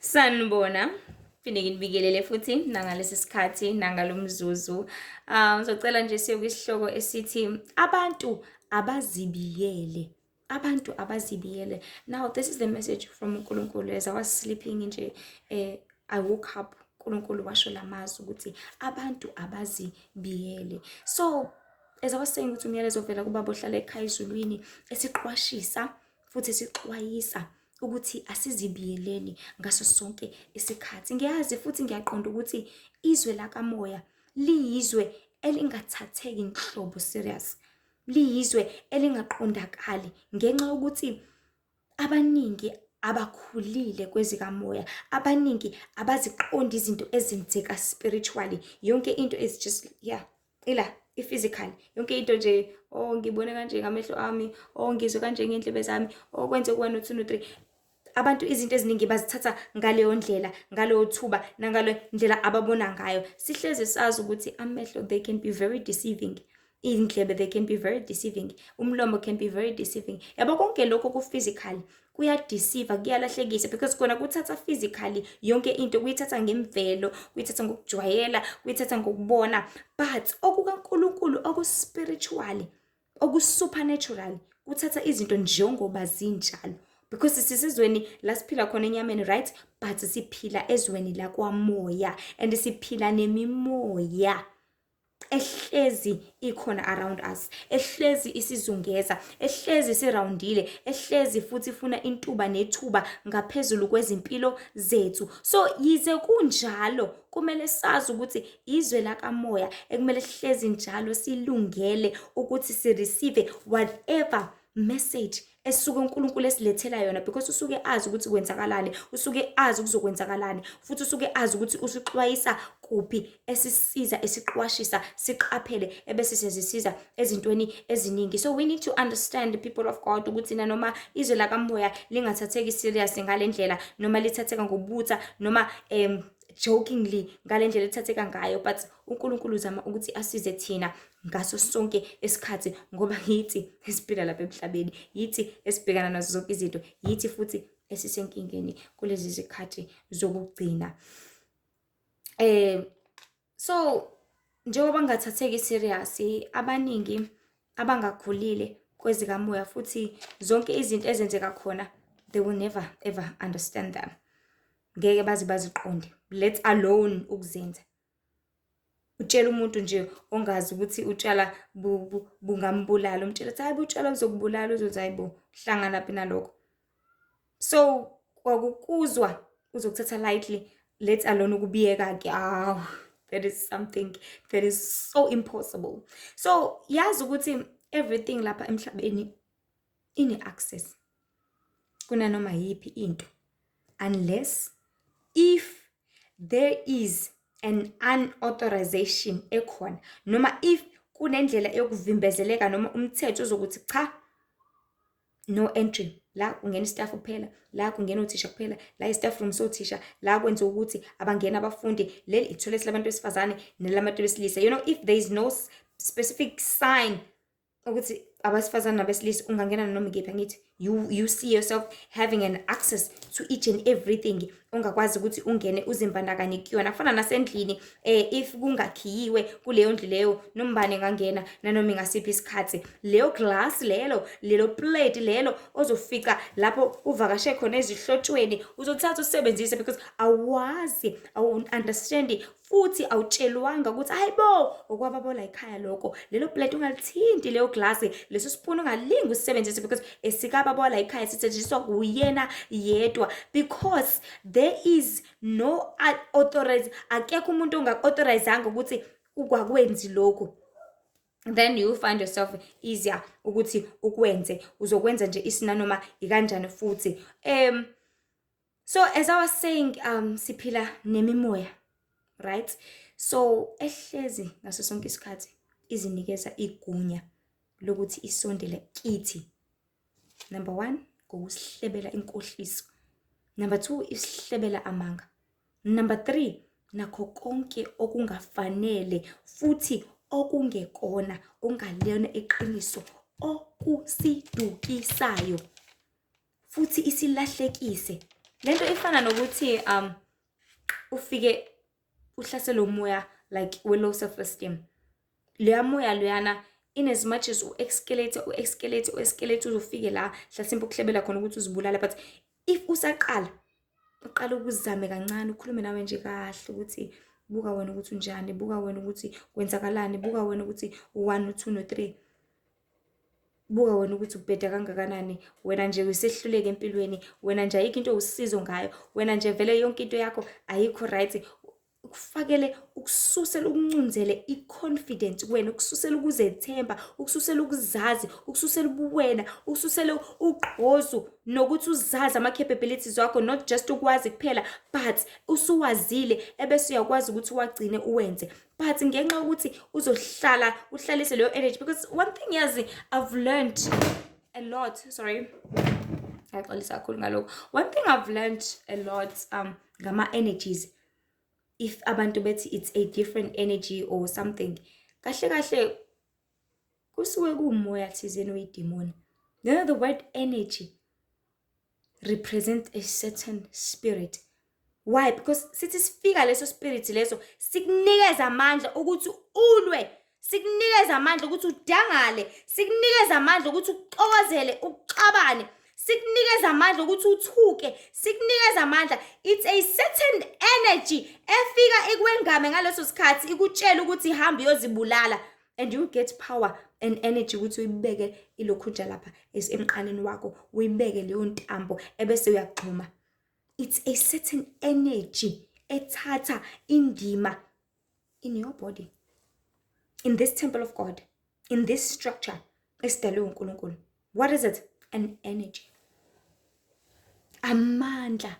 Sanibona. Phinde nginibingelele futhi nangalesi sikhathi nangalomzuzu. Ah, ngizocela nje siye kwisihloko esithi abantu abazibiyele. Abantu abazibiyele. Now this is the message from uNkulunkulu. As I was sleeping nje, I woke up, uNkulunkulu washo lamazwi ukuthi abantu abazibiyele. So as I was saying ukuthi umyalezo ovela kubaba ohlala ekhaya ezulwini, esiqwashisa futhi esixwayisa ukuthi asizibiyeleni ngaso sonke isikhathi. Ngiyazi futhi ngiyaqonda ukuthi izwe lakamoya liyizwe elingathatheki nhlobo serious. Liyizwe elingaqondakali ngenxa yokuthi abaningi abakhulile kwezikamoya, abaningi abaziqondi izinto ezenzeka spiritually. Yonke into is just, yeah, ila i-physical. Yonke into nje, oh, ngibone kanje ngamehlo ami, oh, ngizwe kanje ngey'ndlebe zami, oh, kwenzeka 1, 2, no 3. Abantu izinto eziningi bazithatha ngaleyo ndlela, ngaleyo thuba, nangale ndlela ababona ngayo. Sihlezi sazi ukuthi amehlo, they can be very deceiving. Iy'ndlebe, they can be very deceiving. Umlomo can be very deceiving. Yabo, konke lokho ku-physical kuyadeceive, kuyalahlekisa, because kona kuthatha physically yonke into, kuyithatha ngemvelo, kuyithatha ngokujwayela, kuyithatha ngokubona. But okukaNkulunkulu, oku-spiritually, oku-supernatural, kuthatha izinto njengoba zinjalo. Because sisezweni la siphila khona enyameni, right? But siphila ezweni lakwamoya and siphila nemimoya ehlezi ikhona around us, ehlezi isizungeza, ehlezi sirawundile, ehlezi futhi ifuna intuba nethuba ngaphezulu kwezimpilo zethu. So yize kunjalo, kumele sazi ukuthi izwe lakamoya ekumele sihlezi njalo silungele ukuthi si-receive whatever message esuke uNkulunkulu esilethela yona, because usuke azi ukuthi kwenzakalani, usuke azi kuzokwenzakalani, futhi usuke azi ukuthi usixwayisa kuphi, esisiza, esiqwashisa siqaphele, ebese siyazisiza ezintweni eziningi. So we need to understand, people of God, ukuthi nanoma izwe lakamoya lingathatheki serious ngale ndlela, noma lithatheka ngobutha, noma jokingly ngale ndlela ethatheka ngayo, but uNkulunkulu uzama ukuthi asize thina ngaso sonke isikhathi, ngoba yithi esiphila lapha emhlabeni, yithi esibhekana nazo zonke izinto, yithi futhi esisenkingeni kulezi zikhathi zokugcina. So njengoba ngingathatheki serious, abaningi abangakhulile kwezikamoya futhi zonke izinto ezenzeka khona, they will never ever understand them. Ngeke baze baziqonde, let alone ukuzenza. Utshela umuntu nje ongazi ukuthi utshwala bungambulala, umtshela ukuthi, "Hayi bo, utshwala buzokubulala," uzothi, "Hayi bo, hlanganaphi nalokho?" So kwakukuzwa uzokuthatha lightly, let alone ukubiyeka-ke. Awu, that is something that is so impossible. So yazi ukuthi everything lapha emhlabeni ine-access kunanoma yiphi into, unless if there is an unauthorization ekhona, noma if kunendlela yokuvimbezeleka, noma umthetho ozokuthi cha, no entry la, kungena i-staff kuphela la, kungena othisha kuphela la, i-staff room sothisha la, kwenziwa ukuthi abangena abafundi, leli ithoyilethi labantu besifazane nelabantu besilisa. If there is no specific sign ukuthi abesifazane nabesilisa ungangena noma ikephi, angithi you see yourself having an access to each and everything ongakwazi ukuthi ungene uzimbandakanye kuyona? Kufana nasendlini, if kungakhiyiwe kuleyo ndlu leyo, nombani engangena nanoma ingasiphi isikhathi. Leyo glass lelo, lelo plate lelo ozofica lapho uvakashe khona ezihlotshweni, uzothatha usebenzise, because awazi, awu-understand futhi awutshelwanga ukuthi, "Hayi bo, okwababa la ekhaya lokho." Lelo plate ungalithinti, leyo glass, leso spoon ungalingi usisebenzise, because esikababa la ekhaya, sisetshenziswa kuyena yedwa, because there is no authorize, akekho umuntu ongaku-authorizanga ukuthi ungakwenzi lokhu. Then you find yourself easier ukuthi ukwenze, uzokwenza nje isinanoma ikanjani futhi. So as I was saying, siphila nemimoya, right? So ehlezi ngaso sonke isikhathi izinikeza igunya lokuthi isondele kithi, number one, ngokusihlebela inkohliso, number two, isihlebela amanga, number three, nakho konke okungafanele futhi okungekona, okungalona iqiniso, okusidukisayo futhi isilahlekise. Lento ifana nokuthi ufike uhlaselwe umoya like we-low self esteem. Leya moya loyana, in as much as u-escalate, u-escalate, u-escalate, uzofike la hlasimpe ukuhlebela khona ukuthi uzibulala. But if usaqala, uqala ukuzame kancane, ukhulume nawe nje kahle ukuthi buka wena ukuthi unjani, buka wena ukuthi kwenzakalani, buka wena ukuthi u-one, u-two, no-three, buka wena ukuthi ubheda kangakanani wena nje, usehluleka empilweni wena nje, ayikho into owusizo ngayo wena nje, vele yonke into yakho ayikho right. Ukufakele, ukususela, ukuncunzele i-confidence kuwena, ukususela ukuzethemba, ukususela ukuzazi, ukususela ubuwena, ukususela ugqozu nokuthi uzazi ama-capabilities wakho, not just ukwazi kuphela, but usuwazile ebese uyakwazi ukuthi uwagcine, uwenze. But ngenxa yokuthi uzohlala uhlalise leyo energy, because one thing, yazi, I've learned a lot, sorry, ngiyaxolisa kakhulu ngalokho. One thing I've learned a lot ngama-energies, if abantu bethi it's a different energy or something, kahle kahle kusuke kuwumoya thizeni oyidimoni. You know, the word "energy" represent a certain spirit. Why? Because sithi sifika leso spirit leso, sikunikeza amandla ukuthi ulwe, sikunikeza amandla ukuthi udangale, sikunikeza amandla ukuthi uxokozele, uxabane, sikunikeza amandla ukuthi uthuke, sikunikeza amandla. It's a certain energy efika ikwengame ngaleso sikhathi, ikutshela ukuthi hamba uyozibulala, and you get power and energy ukuthi uyibeke ilokhunja lapha emqaleni wakho, uyibeke leyo ntambo, ebese uyaxhuma. It's a certain energy ethatha indima in your body, in this temple of God, in this structure esidalwe uNkulunkulu. What is it? An energy, amandla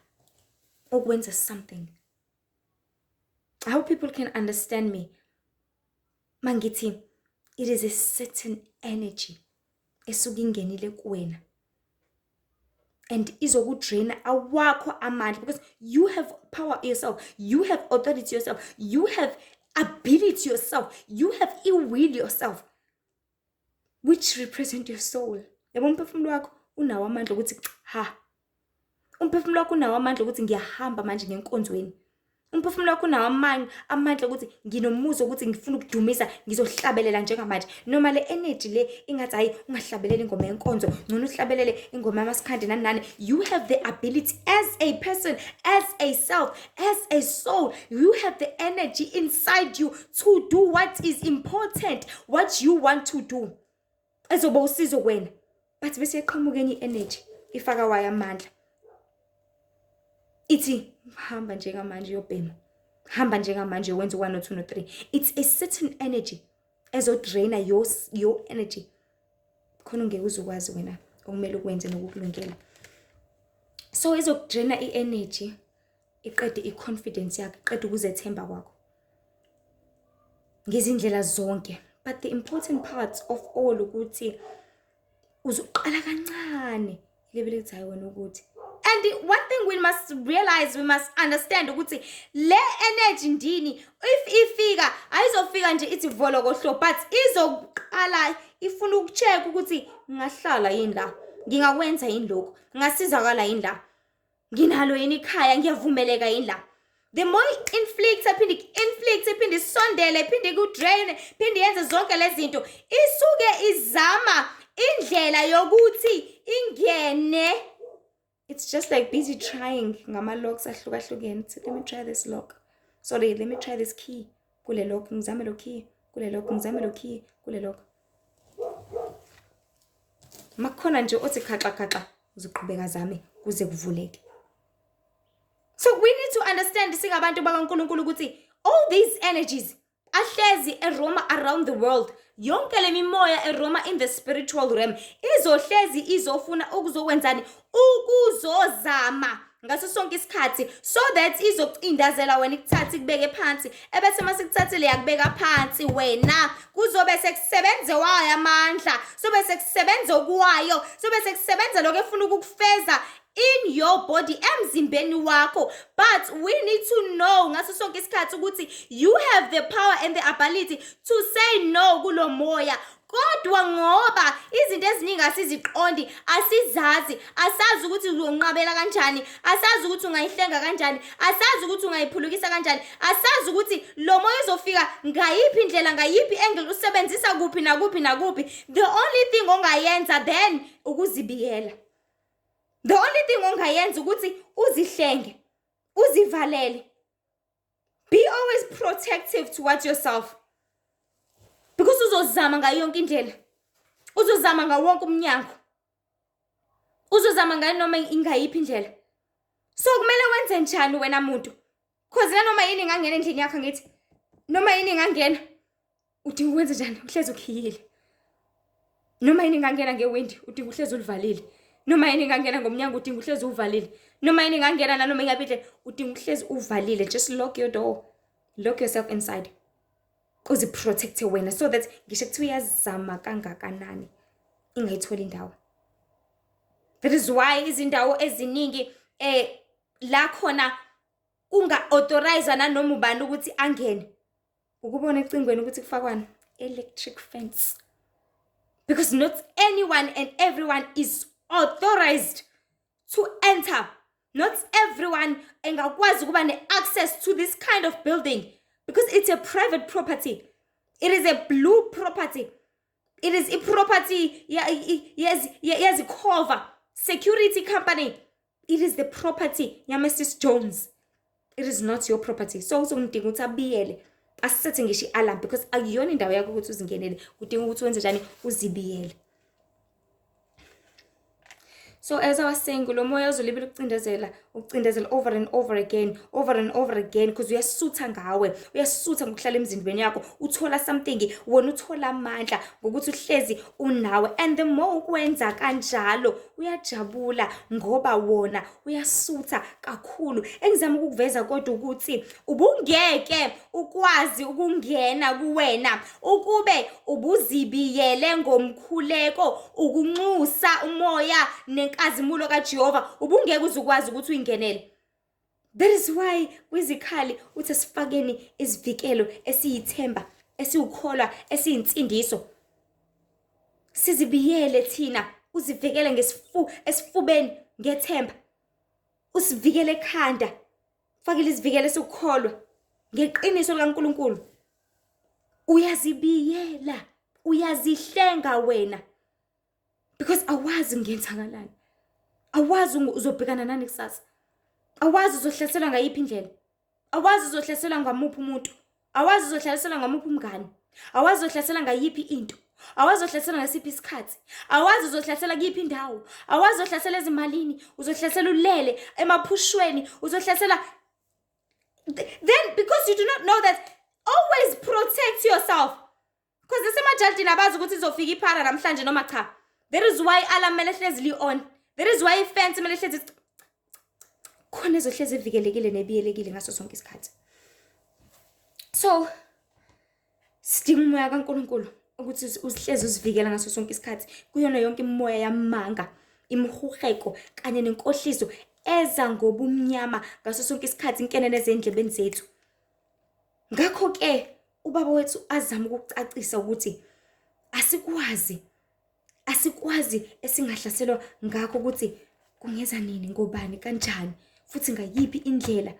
okwenza something. I hope people can understand me mangithi it is a certain energy esuke ingenile kuwena and izokudraina awakho amandla, because you have power yourself, you have authority yourself, you have ability yourself, you have i-will yourself, which represent your soul. Yabo, umphefumulo wakho unawo amandla ukuthi ha, umphefumulo wakho unawo amandla ukuthi ngiyahamba manje ngenkonzweni. Umphefumulo wakho unawo amandla ukuthi nginomuzwa ukuthi ngifuna ukudumisa, ngizohlabelela njengamanje, noma le energy le ingathi hayi, ungahlabeleli ingoma yenkonzo, ngcono uhlabelele ingoma yamaskandi, nani nani. You have the ability as a person, as a self, as a soul. You have the energy inside you to do what is important, what you want to do, ezoba usizo kuwena. But bese yaqhamuka enye i-energy, ifaka wayo amandla, ithi hamba njengamanje uyobhema, hamba njengamanje wenza u-one, no-two, no-three. It's a certain energy ezodraina your energy, khona ungeke uze ukwazi wena okumele ukwenze nokukulungela. So izokudraina i-energy, iqede i-confidence yakho, iqede ukuzethemba kwakho ngezindlela zonke. But the important part of all ukuthi uzoqala kancane ilebele lithi hayi wena ukuthi. And one thing we must realize, we must understand ukuthi le energy ndini, if ifika, ayizofika nje ithi volokohlo, but izoqala ifuna ukucheck ukuthi ngingahlala yini la, ngingakwenza yini lokhu, ngingasizakala yini la, nginalo yini ikhaya, ngiyavumeleka yini la. The more inflict, iphinde inflict, iphinde isondele, iphinde ikudrain, iphinde yenze zonke lezi zinto, isuke izama indlela yokuthi ingene. It's just like busy trying ngama-locks ahlukahlukene. Let me try this lock, sorry, let me try this key kule lock, ngizame lo key kule lock, ngizame lo key kule lock. Makukhona nje othi khaxa khaxa, uzoqhubeka zame kuze kuvuleke. So we need to understand singabantu bakaNkulunkulu ukuthi all these energies ahlezi eroama around the world, yonke le mimoya eroama in the spiritual realm, izohlezi izofuna ukuzokwenzani? Ukuzozama ngaso sonke isikhathi so that izocindazela wena, ikuthathe, ikubeke phansi, ebese masikuthathile yakubeka phansi wena, kuzobe sekusebenze wayo amandla, sobe sekusebenza okwayo, sobe sekusebenza lokho efuna ukukufeza. in your body, emzimbeni wakho. But we need to know ngaso sonke isikhathi ukuthi you have the power and the ability to say no kulo moya. Kodwa ngoba izinto eziningi asiziqondi, asizazi, asazi ukuthi uzonqabela kanjani, asazi ukuthi ungayihlenga kanjani, asazi ukuthi ungayiphulukisa kanjani, asazi ukuthi lo moya uzofika ngayiphi indlela, ngayiphi angle, usebenzisa kuphi nakuphi nakuphi. The only thing ongayenza then ukuzibiyela. The only thing ongayenza ukuthi uzihlenge, uzivalele. Be always protective towards yourself, because uzozama ngayo yonke indlela, uzozama ngawo wonke umnyango, uzozama ngayo noma ingayiphi indlela. So kumele wenze njani wena muntu? 'Cause nanoma yini ingangena endlini yakho, ngithi noma yini ingangena, udinga ukwenze njani? Uhlezi ukhiyile. Noma yini ingangena ngewindi, udinga uhlezi ulivalile. Noma yini ingangena ngomnyango, udinga uhlezi uvalile. Noma yini ingangena nanoma ingaphi indlela, udinga uhlezi uvalile. Just lock your door, lock yourself inside, uziprotecte wena, so that ngisho kuthiwa uyazama kangakanani, ingayitholi indawo. That is why izindawo eziningi la khona kunga-authorize nanoma ubani ukuthi angene, ukubona ecingweni ukuthi kufakwana electric fence, because not anyone and everyone is authorized to enter. Not everyone engakwazi ukuba ne-access to this kind of building, because it's a private property. It is a blue property. It is a property yezikhova security company. It is the property yaMrs Jones. It is not your property. So uzongidinga ukuthi abiyele, asethe ngisho i-alarm, because akuyona indawo yakho ukuthi uzingenele. Udinga ukuthi wenze njani? Uzibiyele. So as I was saying, lo moya uzolibela ukucindezela, ukucindezela over and over again, over and over again, because uyasutha ngawe, uyasutha ngokuhlala emzimbeni yakho, uthola something, wena uthola amandla ngokuthi uhlezi unawe. And the more ukwenza kanjalo, uyajabula ngoba wona uyasutha kakhulu. Engizama ukukuveza kodwa ukuthi ubungeke ukwazi ukungena kuwena ukube ubuzibiyele ngomkhuleko, ukunxusa umoya nenkazimulo kaJehova, ubungeke uzukwazi ukuthi uyingenele. That is why kwizikhali uthi sifakeni isivikelo esiyithemba, esiwukholwa, esiyinsindiso. Sizibiyele thina, uzivikele ngesifu esifubeni ngethemba. Usivikele ekhanda. Fakile isivikelo esukholwa ngeqiniso likaNkuluNkulu. Uyazibiyela, uyazihlenga wena. Because awazi kungenzakalani. Awazi uzobhekana nani kusasa. Awazi uzohlaselwa ngayiphi indlela. Awazi uzohlaselwa ngamuphi umuntu. Awazi uzohlaselwa ngamuphi umngane. Awazi uzohlasela ngayiphi into. Awazi uzohlasela ngasiphi isikhathi. Awazi uzohlasela kuyiphi indawo. Awazi uzohlasela ezimalini, uzohlasela ulele emaphushweni, uzohlasela. Then because you do not know that, always protect yourself. Because esemajardini abazi ukuthi izofika iphara namhlanje noma cha. That is why alarm kumele hlezi li on. That is why ifence kumele hlezi khona, ezohlezi ivikelekile nebiyelekile ngaso sonke isikhathi. So sidinga umoya kaNkuluNkulu ukuthi uzihlezi uzivikela ngaso sonke isikhathi kuyona yonke imimoya yamanga, imihuheko kanye nenkohliso eza ngobumnyama ngaso sonke isikhathi inkenene ezendlebeni zethu. Ngakho-ke ubaba wethu azama ukucacisa ukuthi asikwazi esingahlaselwa ngakho, ukuthi kungeza nini, ngobani, kanjani, futhi ngayiphi indlela,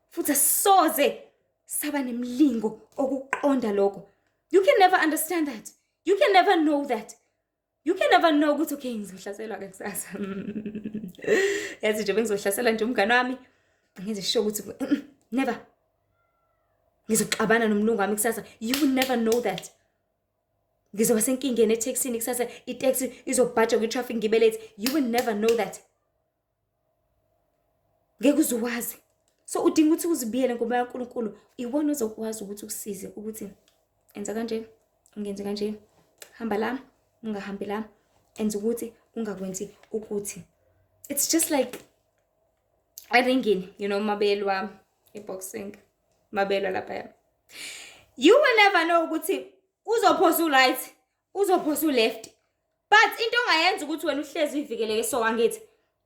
futhi asisoze saba nemlingo okuqonda lokho. You can never understand that. You can never know that. You can never know ukuthi okay, ngizohlaselwa ke kusasa, yazi nje bengizohlasela nje umngane wami, ngenze sure ukuthi never ngizoxabana nomlungu wami kusasa. You will never know that. Ngizoba senkingeni etekisini kusasa, iteksi izobhaja kwi-traffic, ngibe late. You will never know that. Ngeke uzuwazi. So udinga ukuthi uzibiyele ngoba kaNkuluNkulu iwona ozokwazi ukuthi ukusize ukuthi enza kanje, ungenzi kanje, hamba la, ungahambi la, enza ukuthi, ungakwenzi ukuthi. It's just like eringini, mabelwa i-boxing, mabelwa laphaya. You will never know ukuthi uzophosa u-right, uzophosa u-left, but into ongayenza ukuthi wena uhlezi uyivikeleke. So angithi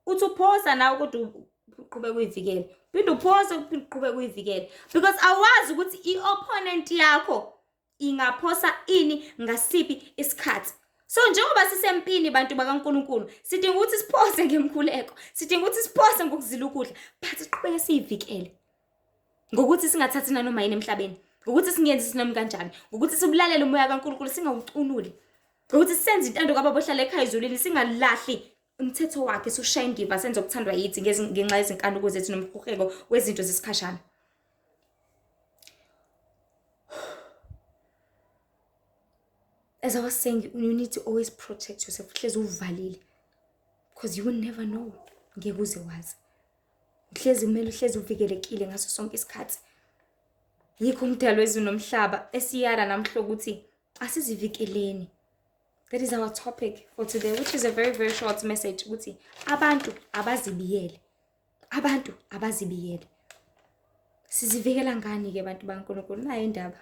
Uthi uphosa nawe kodwa uqhubeke uyivikele. Phinde uphose uphinde uqhubeke uyivikele. Because awazi ukuthi i-opponent yakho ingaphosa ini ngasiphi isikhathi. So njengoba sisempini bantu bakaNkulunkulu, sidinga ukuthi siphose ngemkhuleko, sidinga ukuthi siphose ngokuzila ukudla, but siqhubeke siyivikele. Ngokuthi singathathi nanoma yini emhlabeni, ngokuthi singenzi sinoma kanjani, ngokuthi sibulalele umoya kaNkulunkulu singawucunuli. Ngokuthi senze intando kaBaba ohlala ekhaya ezulwini singalahli umthetho wakhe siwushaye indiva senze okuthandwa yithi ngenxa yezinkanuko zethu nomhuheko wezinto zesikhashana. As I was saying, you need to always protect yourself. Uhlezi uvalile. Because you will never know. Ngeke uze wazi. Uhlezi kumele uhlezi uvikelekile ngaso sonke isikhathi. Yikho umdalo wezulu nomhlaba esiyala namhla ukuthi asizivikeleni. That is our topic for today, which is a very, very short message ukuthi abantu abazibiyele. Abantu abazibiyele. Sizivikela ngani ke bantu baNkulunkulu? Nayo indaba.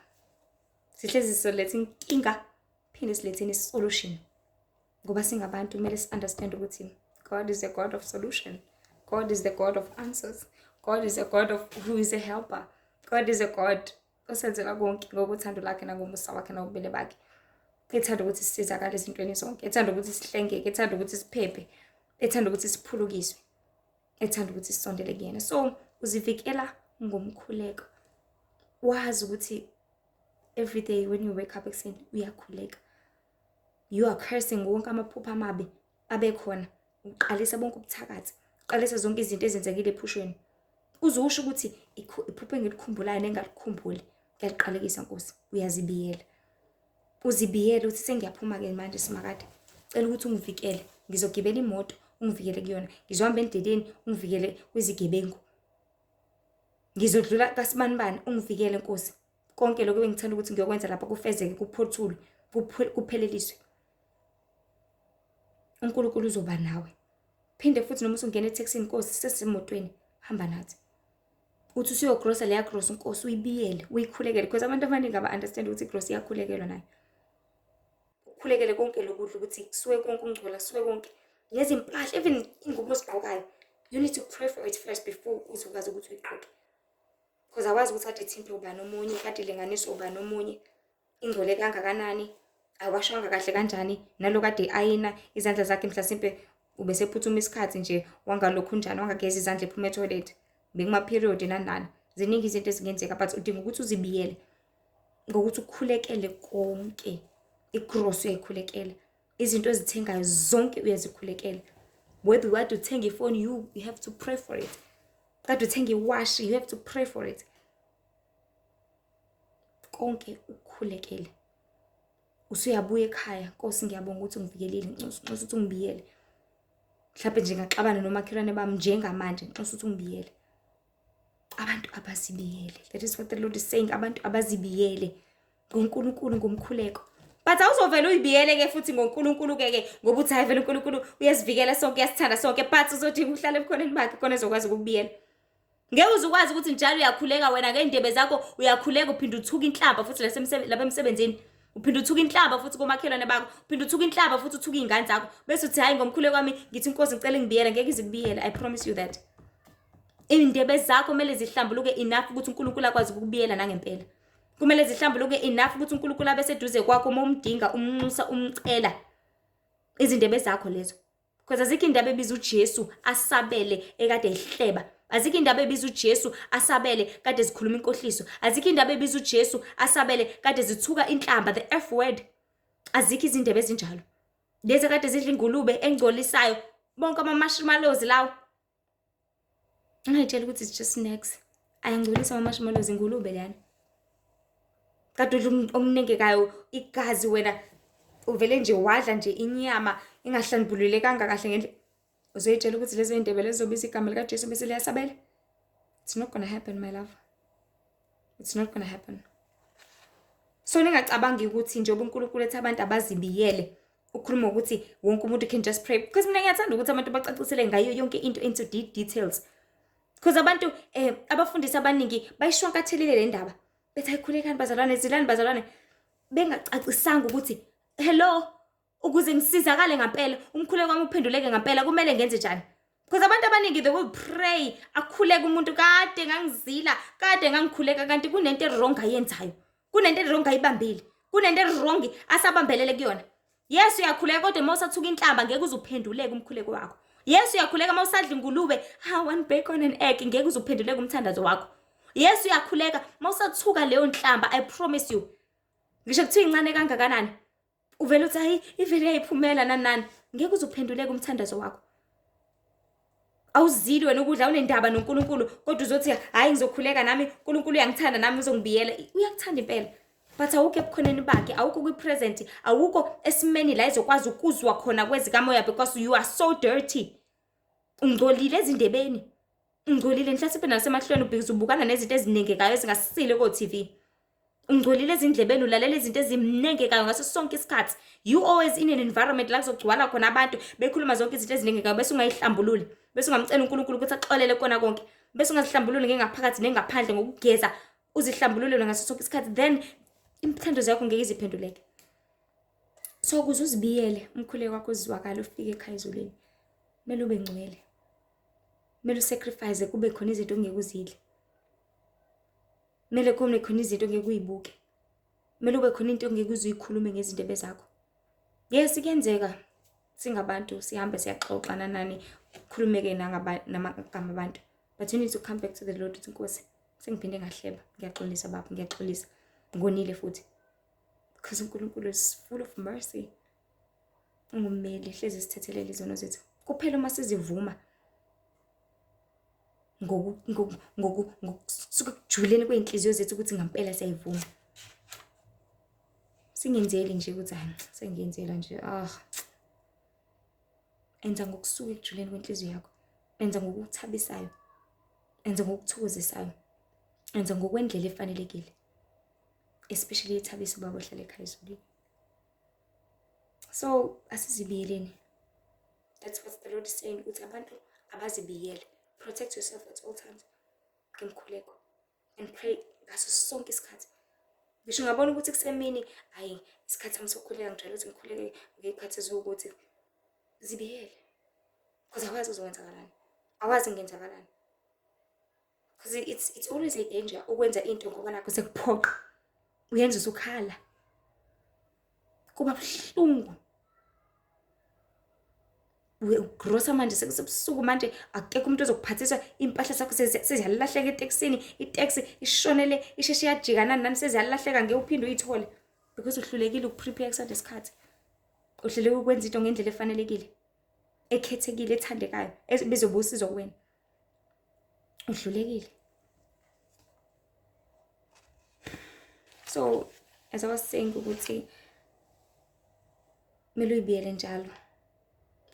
Sihlezi sizoletha inkinga phinde siletheni isolution. Ngoba singabantu kumele si-understand ukuthi God is a God of solution. God is the God of answers. God is a God of who is a helper. God is a God osenzela konke ngokuthando lakhe nangomusa wakhe nangobubele bakhe. Ethanda ukuthi sisizakale ezintweni zonke, ethanda ukuthi sihlengeke, ethanda ukuthi siphephe, ethanda ukuthi siphulukiswe, ethanda ukuthi sisondele kuyena. So uzivikela ngomkhuleko. Wazi ukuthi every day when you wake up ekuseni uyakhuleka. You are cursing wonke amaphupho amabi abekhona. Uqalisa bonke ubuthakathi. Uqalisa zonke izinto ezenzekile ephushweni. Uze usho ukuthi iphupho engilikhumbulayo nengalikhumbuli. Ngiyaliqalekisa Nkosi. Uyazibiyela. Uzibiyele uthi sengiyaphuma-ke manje simakade. Cela ukuthi ungivikele. Ngizogibela imoto ungivikele kuyona. Ngizohamba endleleni ungivikele kwizigebengu. Ngizodlula kasibanibani ungivikele Nkosi. Konke lokho ebengithanda ukuthi ngiyokwenza lapha kufezeke kuphothulwe kupheleliswe. uNkulunkulu uzoba nawe. Phinde futhi noma usungena ethekisini Nkosi sesemotweni hamba nathi. Uthi usuyogrosa leya grosa uNkosi uyibiyele uyikhulekele because abantu abaningi aba-understand ukuthi igrosa iyakhulekelwa nayo. Ukhulekele konke lokudla ukuthi kusuke konke ukungcola kusuke konke nezimpahla even ingubo ozigqokayo you need to pray for it first before uzokwazi ukuthi uyigqoke because awazi ukuthi kade ithintwe ubani omunye kade ilinganiswe ubani omunye ingcole kangakanani awashwanga kahle kanjani nalo kade ayina izandla zakhe mhlasimpe ubesephuthuma isikhathi nje wangalokhu njani wangageza izandla ephuma etoilet bekuma-period nani nani ziningi izinto ezingenzeka but udinga ukuthi uzibiyele ngokuthi ukhulekele konke igross uyayikhulekela izinto ozithengayo zonke uyazikhulekela whether ukade uthenga ifoni you have to pray for it kade uthenga iwashi you have to pray for it konke ukukhulekele usuyabuya ekhaya nkosi ngiyabonga ukuthi ungivikelile nxusa nxusa ukuthi ungibiyele mhlawumbe nje ngaxabana nomakhelwane bami njengamanje nxusa ukuthi ungibiyele abantu abazibiyele that is what the lord is saying abantu abazibiyele ngoNkulunkulu ngomkhuleko but awuzovele uyibiyele ke futhi ngoNkulunkulu ke ke ngoba uthi hayi vele uNkulunkulu uyasivikela sonke uyasithanda sonke but uzodinga uhlale ebukhoneni bakhe khona ezokwazi ukukubiyela Ngeke uze ukwazi ukuthi njalo uyakhuleka wena ngey'ndebe zakho uyakhuleka uphinde uthuka inhlamba futhi lapha emsebenzini uphinde uthuka inhlamba futhi komakhelwane bakho uphinde uthuka inhlamba futhi uthuka iy'ngane zakho bese uthi hhayi ngomkhuleko wami ngithi inkosi ngicela ingibiyele ngeke ize ikubiyele i promise you that iy'ndebe zakho kumele zihlambuluke enough ukuthi unkulunkulu akwazi ukukubiyela nangempela kumele zihlambuluke enough ukuthi unkulunkulu abe seduze kwakho uma umdinga umnxusa umcela izindebe zakho lezo Because azikho indaba ebiza uJesu asabele ekade ehleba. Azikho indaba ebiza uJesu asabele kade zikhuluma inkohliso. Azikho indaba ebiza uJesu asabele kade zithuka inhlamba the F word. Azikho izindebe ezinjalo. Lezi kade zidla ingulube engcolisayo bonke ama-marshmallows lawo. Ungayitshela ukuthi it's just snacks. Ayangcolisa ama-marshmallows ingulube leyana. Kade udla okunengekayo igazi wena uvele nje wadla nje inyama ingahlambululekanga kahle ngendlela. Uzoyitshela ukuthi lezo yindebe lezobiza igama likaJesu bese liyasabela. It's not gonna happen my love. It's not gonna happen. So ningacabangi ukuthi njengoba uNkulunkulu ethi abantu abazibiyele ukhuluma ukuthi wonke umuntu can just pray because mina ngiyathanda ukuthi abantu bacacisele ngayo yonke into into deep details because abantu eh abafundisi abaningi bayishwankathelile le ndaba bethi ayikhulekani bazalwane zilani bazalwane bengacacisanga ukuthi hello ukuze ngisizakale ngampela umkhuleko wami uphenduleke ngampela kumele ngenze njani. Because abantu abaningi, they will pray, akhuleke umuntu, kade ngangizila, kade ngangikhuleka, kanti kunento e-wrong ayenzayo, kunento e-wrong ayibambile, kunento e-wrong asabambelele kuyona. Yes, uyakhuleka, kodwa uma usathuka inhlamba ngeke uze uphenduleke umkhuleko wakho. Yes, uyakhuleka, uma usadla ingulube, ha, one bacon and egg, ngeke uze uphenduleke umthandazo wakho. Yes, uyakhuleka, uma usathuka leyo nhlamba, I promise you, ngisho kuthiwa incane kangakanani, uvele uthi hayi, ivele yayiphumela nani nani, ngeke uze uphenduleke umthandazo wakho. Awuzili wena ukudla, unendaba noNkulunkulu, kodwa uzothi hayi, ngizokhuleka nami, uNkulunkulu uyangithanda nami uzongibiyela. Uyakuthanda impela, but awukho ebukhoneni bakhe, awukho kwi-present, awukho esimeni la ezokwazi ukuzwa khona kwezikamoya, because you are so dirty. Ungcolile ezindebeni, ungcolile nhlasimpe nasemahlweni, ubhikiza ubukana nezinto ezinengekayo ezingasile ko-TV. Ungcolile ezindlebeni, ulalela izinto ezinengekayo ngaso sonke isikhathi. You always in an environment la kuzogcwala khona abantu bekhuluma zonke izinto ezinengekayo, bese ungayihlambululi, bese ungamcela uNkulunkulu ukuthi axolele kona konke, bese ungazihlambululi ngengaphakathi nengaphandle ngokugeza, uzihlambulule ngaso sonke isikhathi, then imithandazo yakho ngeke iziphenduleke. So ukuze uzibiyele, umkhuleko wakho uzwakale ufike ekhaya ezulwini, kumele ube ngcwele, kumele u-sacrifice, kube khona izinto ongeke uzidle, kumele kube khona izinto ongeke uyibuke, kumele ube khona into ongeke uze uyikhulume ngezindebe zakho. Yes, kuyenzeka singabantu sihambe siyaxoxa nanani, kukhulumeke namagama abantu, but you need to come back to the Lord, uthi, "Nkosi, sengiphinde ngahleba, ngiyaxolisa Baba, ngiyaxolisa, ngonile futhi," because uNkulunkulu is full of mercy, ungummeli, hlezi sithethelele izono zethu kuphela uma sizivuma ngokusuka ekujuleni kwey'nhliziyo zethu ukuthi ngampela siyayivuma, singenzeli nje ukuthi hayi, sengiyenzela nje. Ah, enza ngokusuka ekujuleni kwenhliziyo yakho, enza ngokuthabisayo, enza ngokuthokozisayo, enza ngokwendlela efanelekile, especially ethabisa ubaba ohlala ekhaya ezulwini. So asizibiyeleni. That's what the Lord is saying, ukuthi abantu abazibiyele. Protect yourself at all times ngemkhuleko and pray ngaso sonke isikhathi. Ngisho ungabona ukuthi kusemini, hayi, isikhathi sami sokukhuleka, ngijwayele ukuthi ngikhuleke ngey'khathi eziwukuthi, zibiyele, because awazi kuzokwenzakalani, awazi kungenzakalani, because it's always a danger ukwenza into ngoba nakho sekuphoqa, uyenza usukhala, kuba buhlungu. Ugrosa manje sekusebusuku manje, akekho umuntu ozokuphathisa iy'mpahla zakho, seziyalahleka etekisini, iteksi ishonele, isheshe yajika, nani nani, seziyalahleka, ngeke uphinde uyithole because uhlulekile uku-prepare kusanesikhathi, uhluleke ukwenza into ngendlela efanelekile, ekhethekile, ethandekayo, ebizoba usizo kuwena, uhlulekile. So as I was saying ukuthi kumele uyibiyele njalo,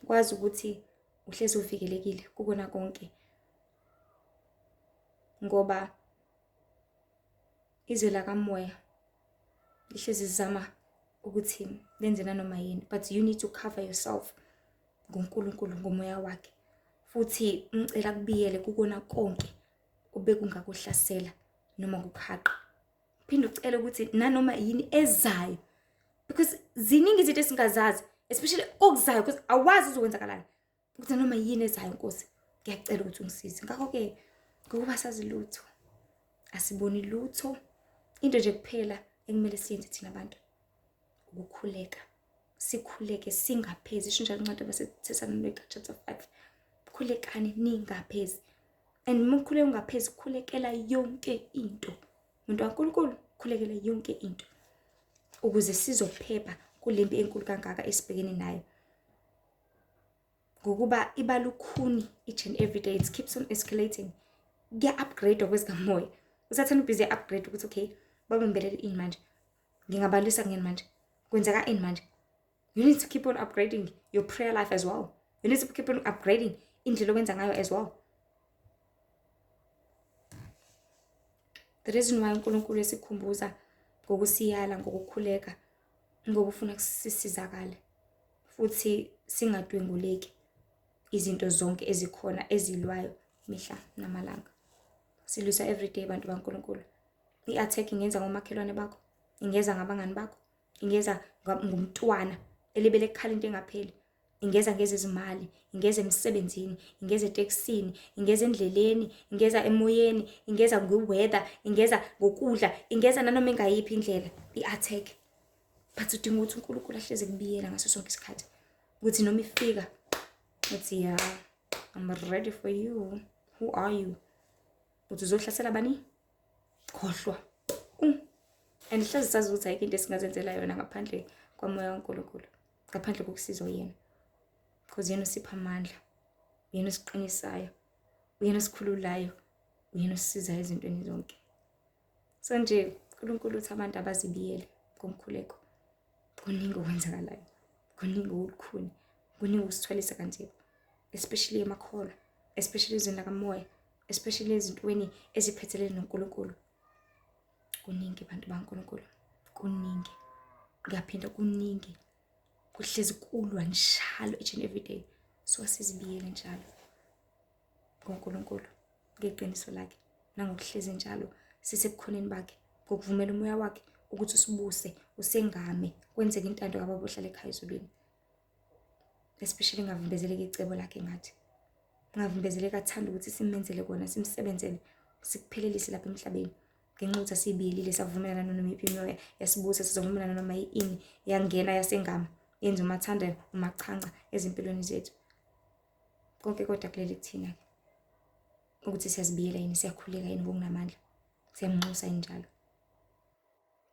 kwazi ukuthi uhlezi uvikelekile kukona konke, ngoba izwe lakamoya lihlezi zizama ukuthi lenze nanoma yini, but you need to cover yourself ngoNkulunkulu, ngomoya wakhe, futhi umcela kubiyele kukona konke obekungakuhlasela noma kukuhaqa. Phinde ucele ukuthi nanoma yini ezayo, because ziningi izinto esingazazi, especially okuzayo, because awazi uzokwenzakalani, ukuthi noma yini ezayo, Nkosi, ngiyacela ukuthi ungisize. Ngakho-ke ngokuba sazi lutho, asiboni lutho, into nje kuphela ekumele siyenze thina abantu ukukhuleka, sikhuleke singaphezi. Isho njalo incwadi yabaseThesalonika chapter 5, khulekani ningaphezi. And uma ukhuleka ungaphezi, khulekela yonke into, muntu kaNkulunkulu, khulekela yonke into ukuze sizophepha kulempi enkulu kangaka esibhekene nayo, ngokuba iba lukhuni each and every day. It keeps on escalating, kuya-upgrade kwezikamoya. Usathane u-busy upgrade ukuthi okay, babambelele ini manje, ngingabalisa ngeni manje, kwenzeka ini manje. You need to keep on upgrading your prayer life as well. You need to keep on upgrading indlela okwenza ngayo as well. The reason why uNkulunkulu esikhumbuza ngokusiyala ngokukhuleka, ngoba ufuna sisizakale futhi singadwenguleki izinto zonke ezikhona ezilwayo mihla namalanga. Silwisa everyday, bantu baNkulunkulu. I-attack ingenza ngomakhelwane bakho, ingeza ngabangani bakho, ingeza ngumntwana elibele kukhala into engapheli. Ingeza ngezezimali, ingeza emsebenzini, ingeza etekisini, ingeza endleleni, ingeza emoyeni, ingeza nge-weather, ingeza ngokudla, ingeza nanoma ingayiphi indlela i-attack. But udinga ukuthi uNkulunkulu ahlezi ekubiyela ngaso sonke isikhathi. Ukuthi noma ifika, uthi ya, I'm ready for you. Who are you? Uthi uzohlasela bani? Khohlwa. And hlezi sazi ukuthi ayikho into esingazenzela yona ngaphandle kwamoya kaNkulunkulu, ngaphandle kokusizwa yena. Because yena usipha amandla, uyena osiqinisayo, uyena osikhululayo, uyena osisizayo ezintweni zonke. So nje uNkulunkulu uthi abantu abazibiyele ngomkhuleko. Kuningi okwenzakalayo, kuningi okulukhuni, kuningi okusithwalisa kanzima, especially emakholwa, especially ezweni lakamoya, especially ezintweni eziphethelene noNkulunkulu. Kuningi bantu baNkulunkulu, kuningi. Ngiyaphinda, kuningi. Kuhlezi kulwa njalo each and every day. So asizibiyele njalo ngoNkulunkulu, ngeqiniso lakhe, nangokuhlezi njalo sisebukhoneni bakhe, ngokuvumela umoya wakhe ukuthi usibuse, usengame, kwenzeke intando kaBaba ohlala ekhaya ezulwini. Especially ngavimbezeleki icebo lakhe ngathi. Ngavimbezeleki athanda ukuthi simenzele kona, simsebenzele, sikuphelelise lapha emhlabeni. Ngenxa yokuthi asiyibiyelile, savumelana nanoma iyiphi imimoya yasibusa, sizovumelana noma ini yangena yasengama, yenza umathanda umachanca ezimpilweni zethu. Konke kodwa kulele kuthina-ke ukuthi siyazibiyela yini, siyakhuleka yini ngokunamandla, siyamnxusa yini njalo.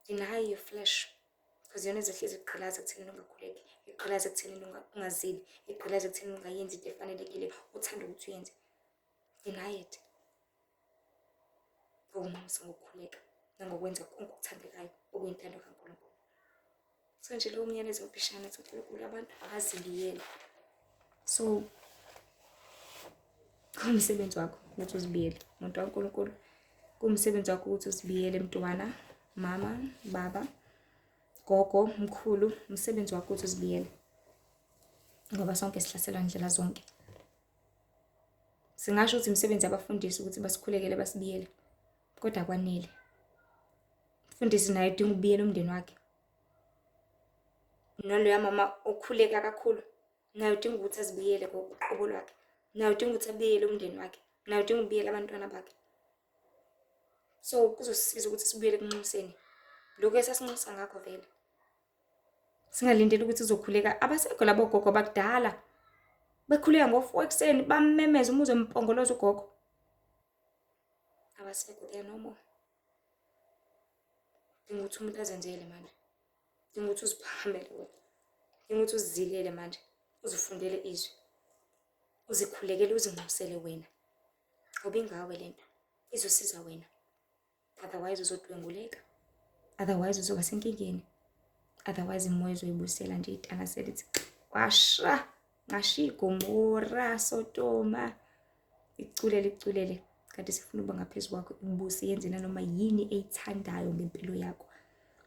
Deny your flesh, because iyona ezohlezi igqilaza ekuthenini ungakhuleki, igqilaza ekuthenini ungazili, igqilaza ekuthenini ungayenzi into efanelekile uthanda ukuthi uyenze. Deny it. Ngokunxusa, ngokukhuleka, nangokwenza konke okuthandekayo okuyintando kaNkulunkulu. So nje lowo myalezo omfishane uthi uNkulunkulu abantu abazibiyele. So kuwumsebenzi wakho ukuthi uzibiyele, muntu kaNkulunkulu. Kuwumsebenzi wakho ukuthi uzibiyele, mntwana, mama, baba, gogo, mkhulu, umsebenzi wakho ukuthi uzibiyele. Ngoba sonke sihlaselwa ndlela zonke. Singasho ukuthi imisebenzi yabafundisi ukuthi basikhulekele basibiyele, kodwa akwanele. Umfundisi naye udinga ukubiyela umndeni wakhe. Naloya mama okhuleka kakhulu naye udinga ukuthi azibiyele ngoqobo lwakhe. Naye udinga ukuthi abiyele umndeni wakhe. Naye udinga ukubiyela abantwana bakhe. So kuzosisiza ukuthi sibuyele ekunxuseni. Lokhu esasinxusa ngakho vele. Singalindeli ukuthi uzokhuleka. Abasekho labo gogo bakudala. Bekhuleka ngo-4 ekuseni bamemeza umuzi empongoloza ugogo. Abasekho, they are no more. Dinga ukuthi umuntu azenzele manje. Dinga ukuthi uziphakamele wena. Dinga ukuthi uzizilele manje. Uzifundele izwi. Uzikhulekele, uzinxusele wena. Ngoba ingawe lento. Izosiza wena. Otherwise uzodwenguleka. Otherwise uzoba senkingeni. Otherwise imoya izoyibuyisela nje itanasela ithi washa ngashiya iGomora, Sodoma. Iculele iculele. Kanti sifuna ukuba ngaphezu kwakho, ikubuse yenze nanoma yini eyithandayo ngempilo yakho.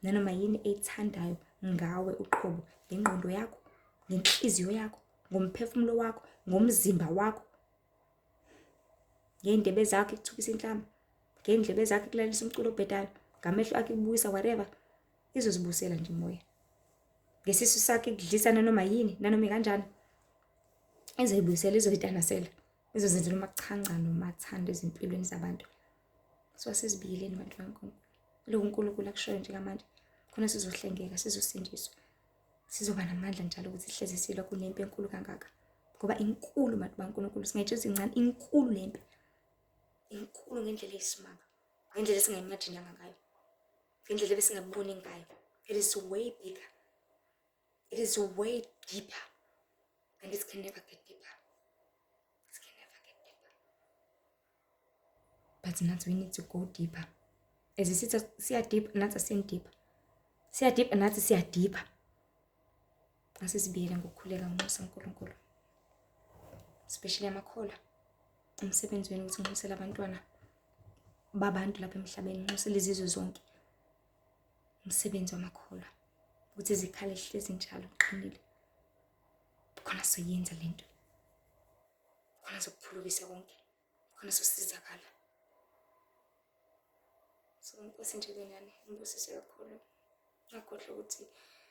Nanoma yini eyithandayo ngawe uqobo, ngengqondo yakho, ngenhliziyo yakho, ngomphefumulo wakho, ngomzimba wakho. Ngey'ndebe zakho ikuthukisa inhlamba, ngey'ndlebe zakho ikulalelisa umculo obhedayo, ngamehlo akho ikubukisa whatever. Izozibusela nje imoya. Ngesisu sakho ikudlisa nanoma yini, nanoma ikanjani. Izoyibuyisela, izoyitanasela. Izozenzela umachanca nomathanda ezimpilweni zabantu. So asizibiyeleni bantu baNkulunkulu. Lokhu uNkulunkulu akushoyo njengamanje, khona sizohlengeka, sizosindiswa. Sizoba namandla njalo ukuthi sihlezi silwa kunempi enkulu kangaka. Ngoba inkulu bantu baNkulunkulu, singayitsho izincane, inkulu lempi. Inkulu ngendlela eyisimanga, ngendlela esingayimajinanga ngayo, ngendlela ebesingaboni ngayo. It is way bigger. It is way deeper. And it can never get deeper. It can never get deeper. But nathi we need to go deeper. As isithi siya deep, nathi asiyeni deeper. Siya deep, nathi siya deeper. Asizibiyele ngokukhuleka ngomusa kaNkulunkulu. Especially amakholwa. Umsebenzi wenu ukuthi nginxusele abantwana babantu lapha emhlabeni, nginxusele izizwe zonke. Umsebenzi wamakholwa ukuthi izikhali ehlezi njalo uqinile. Khona soyenza lento. Khona sokuphulukisa konke. Khona sosizakala. So inkosi nje benani ngibusise kakhulu. Ngakhohlwa ukuthi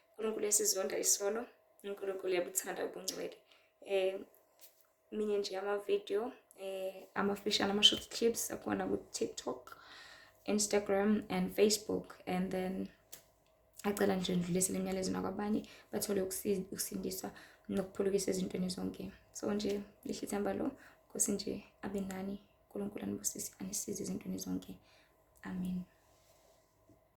uNkulunkulu uyasizonda isono. uNkulunkulu uyabuthanda ubungcwele. Minye nje ama-video, amafishane, ama-short clips akhona ku-TikTok, Instagram and Facebook, and then acela nje ndlulisele imiyalezo nakwabanye bathole ukusindiswa nokuphulukisa ezintweni zonke. So nje lihle ithemba lo Nkosi nje abe nani, uNkulunkulu anibusise, anisize ezintweni zonke. Amen.